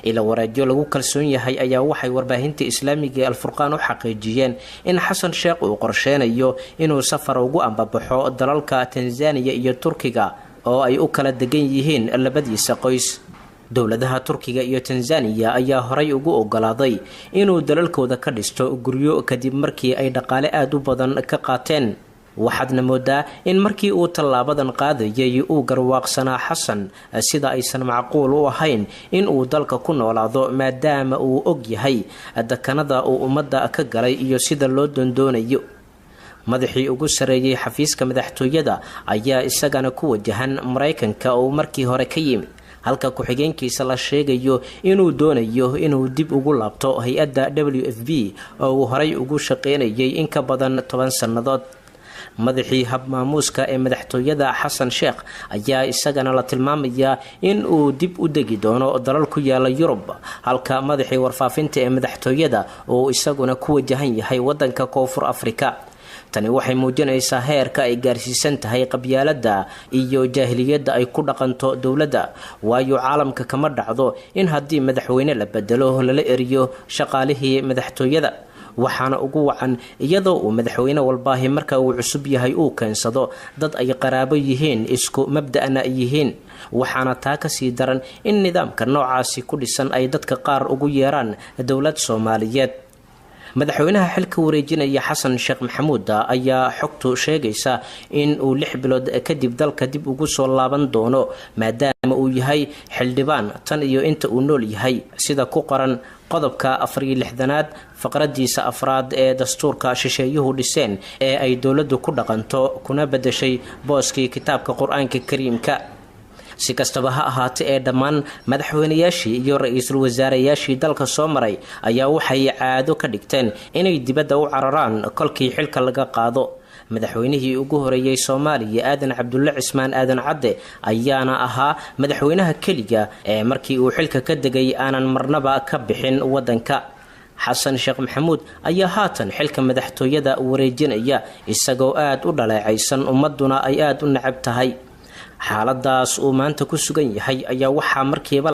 Ila wareedyo lagu kalsoon yahay ayaa waxay warbaahinta Islaamiga ee Alfurqaan u xaqiijiyeen in Xasan Sheekh uu qorsheynayo inuu safar ugu ambabaxo dalalka Tanzaniya iyo Turkiga oo ay u kala degan yihiin labadiisa qoys. Dowladaha Turkiga iyo Tanzaniya ayaa horay ugu ogolaaday inuu dalalkooda ka dhisto guryo, kadib markii ay dhaqaale aada u badan ka qaateen. Waxaadna moodaa in markii uu tallaabadan qaadayay uu garwaaqsanaa Xasan sida aysan macquul u ahayn in uu dalka ku noolaado, maadaama uu og yahay dakanada uu ummadda ka galay iyo sida loo doondoonayo. Madaxii ugu sareeyay xafiiska madaxtooyada ayaa isagana ku wajahan Maraykanka oo markii hore ka yimid, halka ku-xigeenkiisa la sheegayo inuu doonayo inuu dib ugu laabto hay-adda WFP oo uu horay ugu shaqeynayay in ka badan 10 sannadood. Madaxii habmaamuuska ee madaxtooyada Xasan Sheekh ayaa isagana la tilmaamayaa in uu dib u degi doono dalal ku yaala Yurub, halka madaxii warfaafinta ee madaxtooyada uu isaguna ku wajahan yahay wadanka Koonfur Afrika. Tani waxay muujinaysaa heerka ay gaarsiisan tahay qabyaaladda iyo jaahiliyadda ay ku dhaqanto dowladda, waayo caalamka kama dhacdo in haddii madaxweyne la bedelo lala eriyo shaqaalihii madaxtooyada. Waxaana ugu wacan iyadoo uu madaxweyne walbaahi marka uu cusub yahay uu keensado dad ay qaraabo yihiin, isku mabda'na yihiin. Waxaana taa kasii daran in nidaamka noocaasi ku dhisan ay dadka qaar ugu yeeraan dowlad Soomaaliyeed. Madaxweynaha xilka wareejinaya Xasan Sheekh Maxamuud ayaa xogtu sheegaysa in uu 6 bilood kadib dalka dib ugu soo laaban doono, maadaama uu yahay xildhibaan tan iyo inta uu nool yahay, sida ku qoran qodobka 64aad faqradiisa afraad ee dastuurka shisheeyuhu dhiseen ee ay dowladdu ku dhaqanto, kuna bedeshay booskii kitaabka Qur-aanka Kariimka. Si kastaba ha ahaate ee dhammaan madaxweynayaashii iyo ra-iisul wasaarayaashii dalka soo maray ayaa waxay caado ka dhigteen inay dibadda u cararaan kolkii xilka laga qaado. Madaxweynihii ugu horeeyey Soomaaliya, Aadan Cabdulle Cismaan Aadan Cadde, ayaana ahaa madaxweynaha keliga ee markii uu xilka ka degay aanan marnaba ka bixin wadanka. Xasan Sheekh Maxamuud ayaa haatan xilka madaxtooyada wareejinaya isagoo aada u dhaleecaysan, ummaduna ay aada u nacab tahay. Xaaladaas uu maanta ku sugan yahay ayaa waxaa markiiba